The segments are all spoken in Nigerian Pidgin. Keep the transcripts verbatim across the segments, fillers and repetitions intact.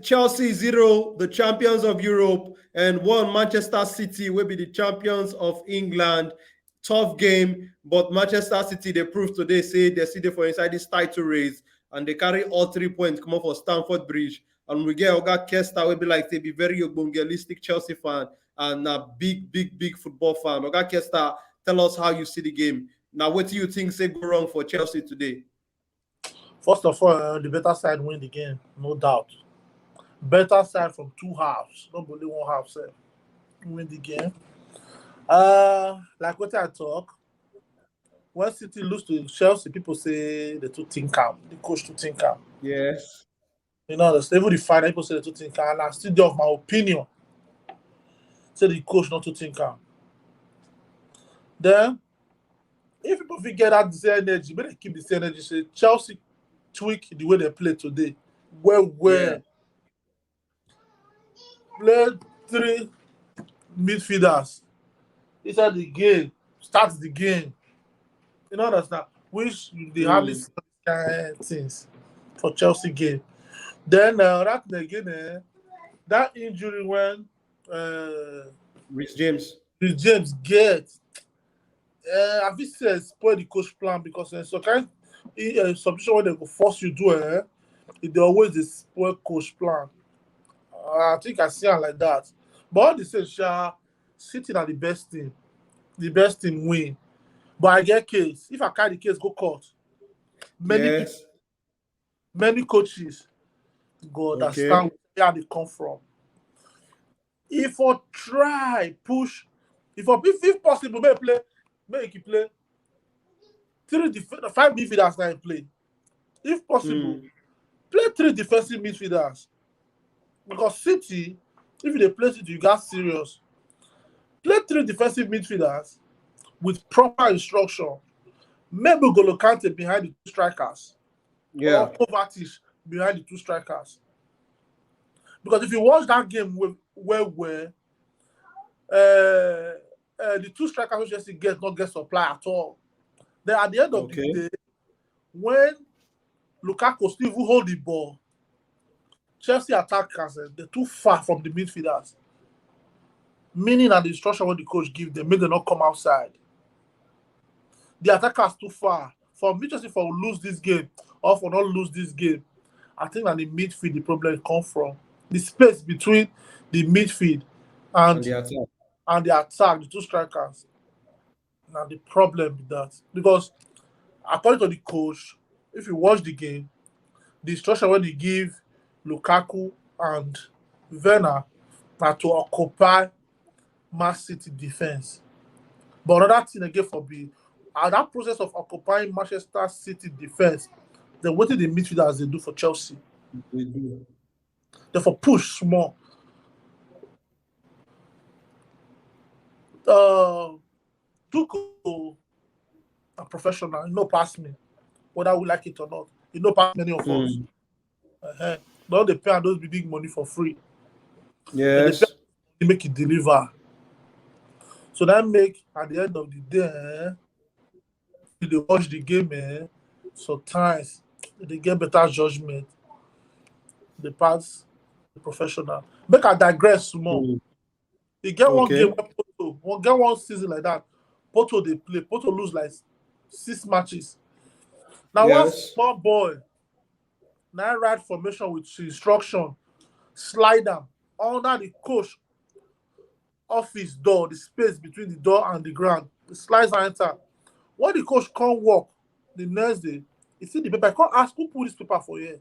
Chelsea zero, the champions of Europe, and one Manchester City will be the champions of England. Tough game, but Manchester City, they proved today say they see they for inside this title race, and they carry all three points come up for Stamford Bridge. And we get Oga Kesta will be like they be very ogbongelistic Chelsea fan and a big, big, big football fan. Oga Kesta, tell us how you see the game. Now, what do you think say go wrong for Chelsea today? First of all, uh, the better side win the game, no doubt. Better side from two halves, not only one half sef, win the game. Uh, like what I talk, when City lose to Chelsea, people say they too think am, the coach too think am. Yes. You know, the even the final people say they too think am, and I still dey of my opinion. Say the coach not too think am. Then, if people fit get that the same energy, make they keep the same energy. Say Chelsea tweak the way they play today. Well, well. Yeah. Play three midfielders inside the game, start the game. You know, understand? Which they hardly Mm. see kind things for Chelsea game. Then uh, that again, eh, that injury when uh, Reece James. Reece James get, uh, I fit say spoil the coach plan because uh, so kind uh, submission when they go force you do, eh, it dey always dey spoil coach plan. Uh, I think I see am like that. But all the same, sha, City na the best team, the best team win. But I get case. If I carry the case go court, many Yes. many coaches go Okay. understand where they come from. If I try push, if I, if, if possible, make play, make he play three def- five midfielders now play. If possible, Mm. play three defensive midfielders. Because City, if you dey play City, you got serious. Play three defensive midfielders with proper instruction. Maybe Golo Kante behind the two strikers. Yeah. Or Kovacic behind the two strikers. Because if you watch that game well, well, well uh, uh, the two strikers wey Chelsea get not get supply at all. Then at the end of Okay. the day, when Lukaku still even hold the ball, Chelsea attackers, eh, they're too far from the midfielders. Meaning that the instruction when the coach give them, make them not come outside. The attackers too far. For me, Chelsea for lose this game or for not lose this game, I think that the midfield the problem come from. The space between the midfield and And the attack. and the attack, the two strikers. Now the problem with that, because according to the coach, if you watch the game, the instruction when he give Lukaku and Werner are to occupy Man City defense. But another thing again for me, uh, that process of occupying Manchester City defense, then what did the midfielders they do for Chelsea? We do. Therefore, push small. Uh, Tuchel, a professional, you know, pass me, whether we like it or not. You know, pass many of us. Mm. Uh-huh. Don't they pay those big money for free? Yes. They make it deliver. So that make at the end of the day, eh, if they watch the game, eh, sometimes they get better judgment. They pass the professional. Make I digress more. Mm. You get one Okay. game where Porto, one get one season like that. Porto they play. Porto lose like six matches. Now one Yes. small boy, now right formation with instruction, slide am under the coach office door, the space between the door and the ground. The slides and enter. When the coach come work the next day, he see the paper. He come ask who put this paper for here.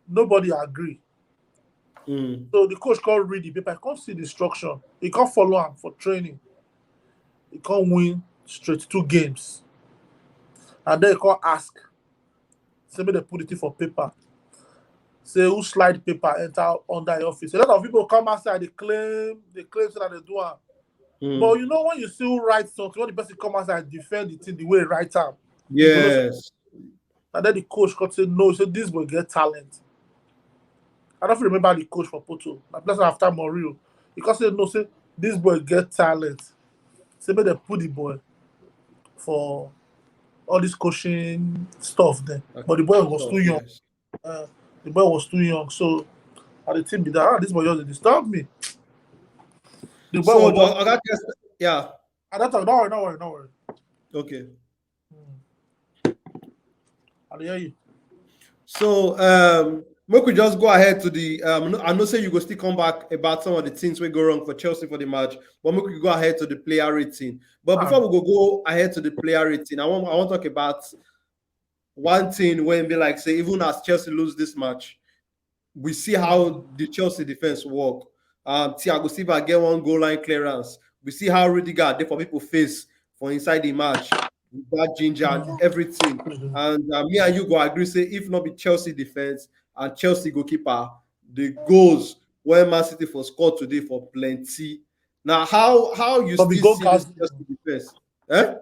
Nobody agree. Mm. So the coach come read the paper, come see the instruction. He come follow am for training. He come win straight two games. And then he come ask, say make they put it for paper. Say who slide paper enter under your office. A lot of people come outside, they claim, they claim say that they do am. Mm. But you know when you see who write something, when the person come outside and defend the thing the way he write am, Yes. And then the coach come say no, say this boy get talent. I don't remember the coach for Porto. Na person after Mourinho. He come say no, say this boy get talent. Say make they put the boy for all this coaching stuff there. But the boy was too young. Yes. Uh, the boy was too young. So And the team be that. Ah, this boy just disturb me. The boy So, was but Oga Kesta, yeah, I don't talk. Don't worry, don't worry, don't worry. Okay. I dey hear you. So um, make we just go ahead to the. Um, no- I know say you go still come back about some of the things wey go wrong for Chelsea for the match, but make we go ahead to the player rating. But Ah. Before we go go ahead to the player rating, I want I want talk about one thing wey be like say even as Chelsea lose this match, we see how the Chelsea defense work. Um, Thiago Silva get one goal line clearance. We see how Rudiger dey for people face for inside the match with that ginger and everything. And uh, me and you go agree say if not be Chelsea defense and Chelsea goalkeeper, the goals wey Man City for score today for plenty. Now, how how you But we still go see this cast- Chelsea defense? Eh?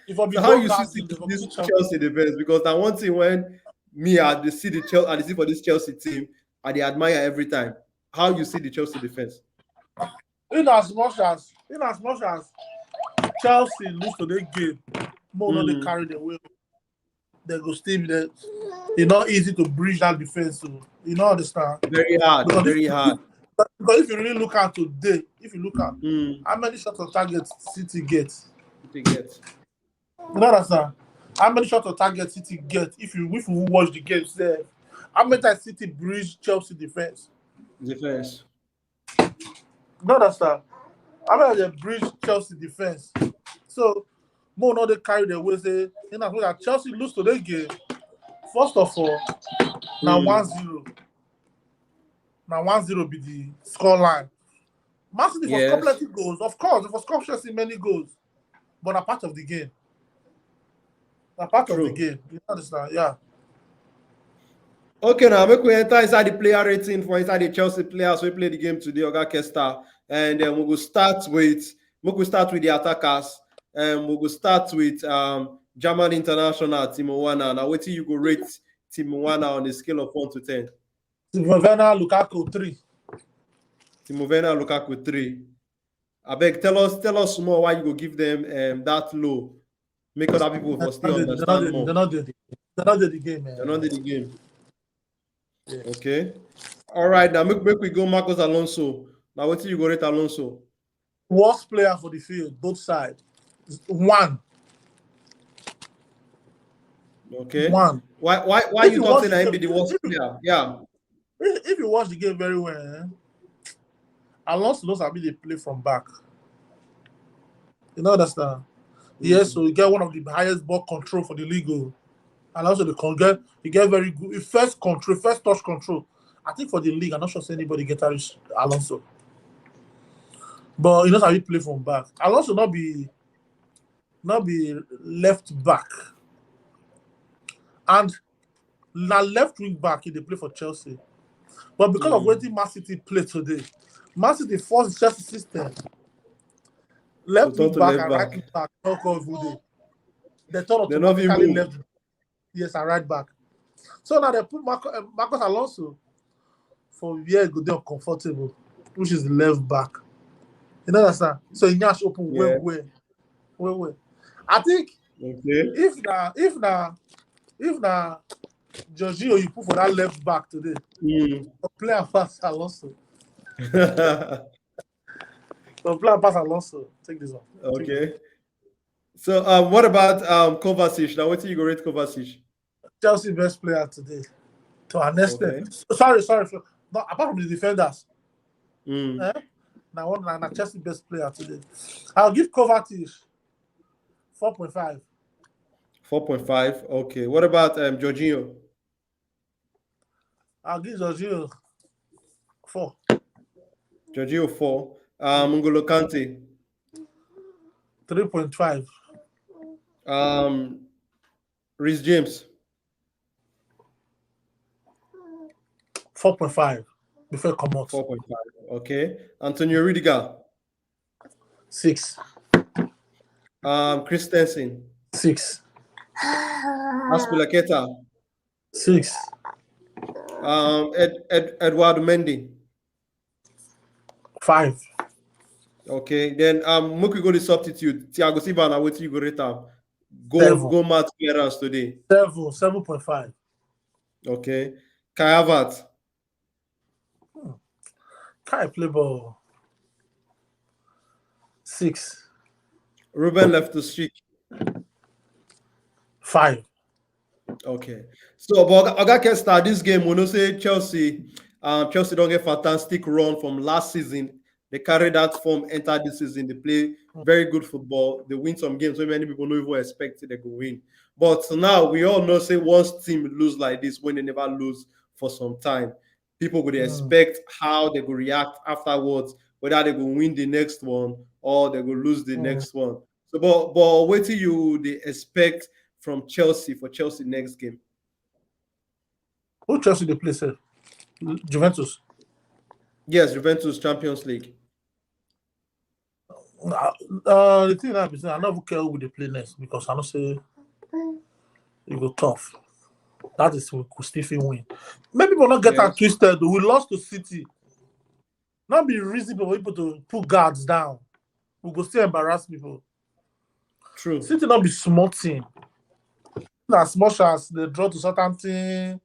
If I be So how you Dorcas, see they go this kick am. Chelsea defense? Because I want thing when me I dey see the Chelsea, I dey see for this Chelsea team, I dey admire every time. How you see the Chelsea defense? In as much as in as much as Chelsea lose today game, more no dey Mm. carry the way. They go still be there. It's not easy to bridge that defense. So you know understand. Very hard, Because very if, hard. Because if you really look at today, if you look at Mm, how many shots on target City get, to get. you know understand. How many shots on target City get? If you if you watch the game, sef, how many times City bridge Chelsea defense? Defense. You know understand. How many they bridge Chelsea defense? So more no dey carry the way say in as much as Chelsea lose today game. First of all, now Mm. one zero. Now one zero be the score line. Man City for Yes. score plenty goals. Of course, they for score Chelsea many goals. But a part of the game. A part of True. The game. You understand? Yeah. Okay, now make we enter inside the player rating for inside the Chelsea players who play the game today, Oga Kesta, and then we will start with make we start with the attackers, and we will start with um, German international Timo Werner. Now, what you go rate Timo Werner on a scale of one to ten? Timo Werner, Lukaku three. Timo Werner, Lukaku three. I beg, tell us, tell us more why you go give them um, that low. Make other people for still They understand not more. They not the they not the game, man. They're not in the game. Yeah. Okay. All right, now make, make we go Marcos Alonso. Now, what you go rate Alonso? Worst player for the field, both sides. One. Okay. One. Why why why If you you talk watch say na him the- be the worst if you- player? Yeah. If, if you watch the game very well, eh, Alonso knows how they play from back. You know understand? Yes, so you get one of the highest ball control for the league. Oh. And also the con get you get very good first control, first touch control. I think for the league, I'm not sure say anybody get Aris- Alonso. But you know how he play from back. Alonso not be not be left back. And na left wing back he dey play for Chelsea. But because of Mm. wetin Man City play today, Man City force Chelsea system. Left So wing turn to back left and right back. wing back talk of who dey. They turn They no fit automatically move. Left. Yes, and right back. So now they put Marco, uh, Marcos Alonso for where he go dey uncomfortable, which is the left back. You know understand? So he nyash open well, Yeah. Well, well, well. I think Okay. if na if na if na Jorginho you put for that left back today, Mm. a player pass Alonso. A player pass Alonso. Take this one. Okay. So um, what about um Kovacic? Now, what you go rate Kovacic? Chelsea best player today. To an extent. Okay. So- sorry, sorry. For, no, apart from the defenders, Mm. eh? Now one na, na Chelsea best player today. I'll give Kovacic four point five. Four point five. Okay. What about um Jorginho? I'll give Jorginho four. Jorginho four. Um, N'Golo Kante. Three point five. Um, Reece James. Four point five. Before come out. Four point five. Okay. Antonio Rudiger. Six. Um, Christensen. Six. Azpilicueta. Six. Um, Ed, Ed, Edouard Mendy. Five. Okay. Then um, make we go the substitute. Thiago Silva, now what you go rate am? Go Seven. Go match clearance today. Seven. Seven point five. Okay. Kai Havertz. Kai play ball. Six. Ruben Loftus-Cheek. Five. Okay. So, but Oga, Oga Kesta, this game, we know say Chelsea, um, Chelsea don't get fantastic run from last season. They carry that form, enter this season. They play very good football. They win some games when many people don't even expect they go win. But now we all know say once team lose like this, when they never lose for some time, people would expect how they go react afterwards, whether they go win the next one or they go lose the Mm. next one. So, but but what do you they expect from Chelsea for Chelsea next game? Who Chelsea they play, sir? Juventus. Yes, Juventus Champions League. Uh, uh, the thing that is, I never care who they play next because I don't say it go tough. That is we could still fit win. Many people not get Yeah. that twisted. We lost to City. Not be reason for people to put guards down. We go still embarrass people. True. City not be small team. As much as they draw to Southampton,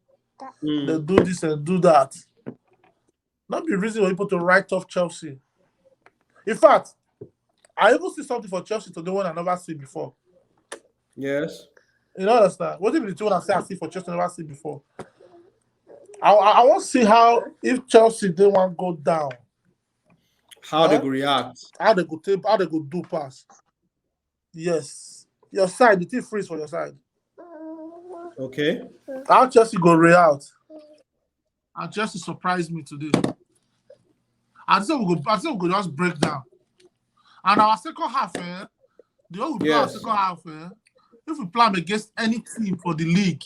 Mm. they do this and do that. Not be reason for people to write off Chelsea. In fact, I even see something for Chelsea today when I never see before. Yes. You know, understand? What if the two I say I see for Chelsea I never see before? I, I, I want to see how if Chelsea they want go down, How they Huh? go react? How they go take, how they go do pass. Yes, your side, the team freeze for your side. Okay. How Chelsea go react? And Chelsea surprised me today. I think we go, I think we go just break down. And our second half, eh? The way we play our Yes. second half, eh? If we play against any team for the league,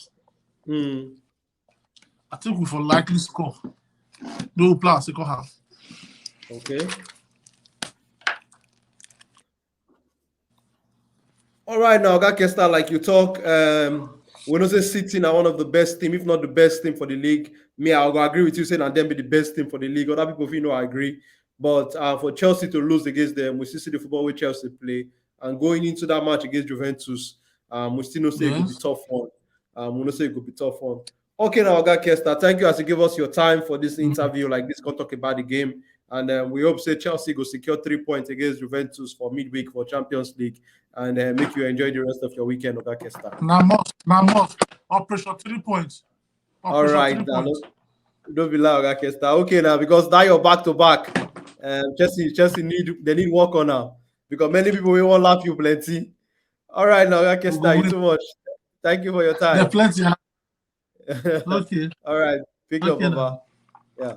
Mm. I think we for likely score. They will play our second half. Okay. All right, now, Oga Kesta, like you talk, um, we know say City are one of the best team, if not the best team for the league. Me, I'll go agree with you saying and then be the best team for the league. Other people, if you know, I agree. But uh, for Chelsea to lose against them, we still see the football with Chelsea play. And going into that match against Juventus, um, we still know say it could be Yes. tough one. Um, we know say it could be tough one. Okay, now, Oga Kesta, thank you as you give us your time for this interview, like this, come talk about the game. And um, we hope say Chelsea go secure three points against Juventus for midweek for Champions League and uh, make you enjoy the rest of your weekend, Oga Kesta. Now must, now must. Operation three points. All Operation right, three now, points. don't, don't be loud, Oga Kesta. Okay, now, because now you're back to back. Um, Chelsea, Chelsea need, they need work on now. Because many people will won't laugh you plenty. All right, now, Oga Kesta, you win. Too much. Thank you for your There are time. Plenty. Okay. All right, pick up, Okay, now. Baba. Yeah.